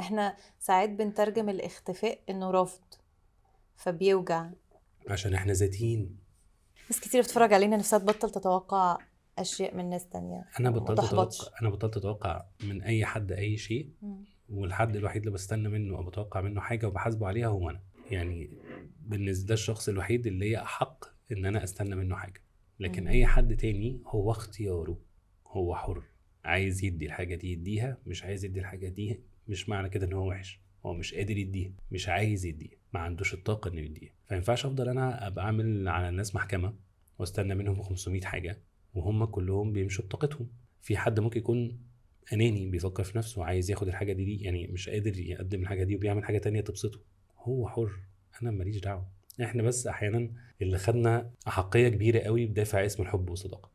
احنا ساعات بنترجم الاختفاء انه رفض، فبيوجع. عشان احنا ذاتيين. ناس كتير بتتفرج علينا نفسها تبطل تتوقع اشياء من ناس تانية. انا وما بطلت تحبطش. اتوقع، انا بطلت اتوقع من اي حد اي شيء. والحد الوحيد اللي بستنى منه او بتوقع منه حاجة وبحاسبه عليها هو انا. يعني بالنسبة ده الشخص الوحيد اللي هي احق ان انا استنى منه حاجة، لكن اي حد تاني هو اختياره، هو حر، عايز يدي الحاجة دي يديها، مش عايز يدي الحاجة دي مش معنى كده ان هو وحش، هو مش قادر يديها، مش عايز يديها، ما عندوش الطاقة انه يديها. فما ينفعش افضل انا ابقى اعمل على الناس محكمة واستنى منهم 500 حاجة وهم كلهم بيمشوا بطاقتهم. في حد ممكن يكون اناني بيفكر في نفسه، عايز ياخد الحاجة دي، يعني مش قادر يقدم الحاجة دي وبيعمل حاجة تانية تبسطه، هو حر، انا ماليش دعوه. احنا بس احيانا اللي خدنا احقية كبيرة قوي بدافع اسم الحب والصداقة.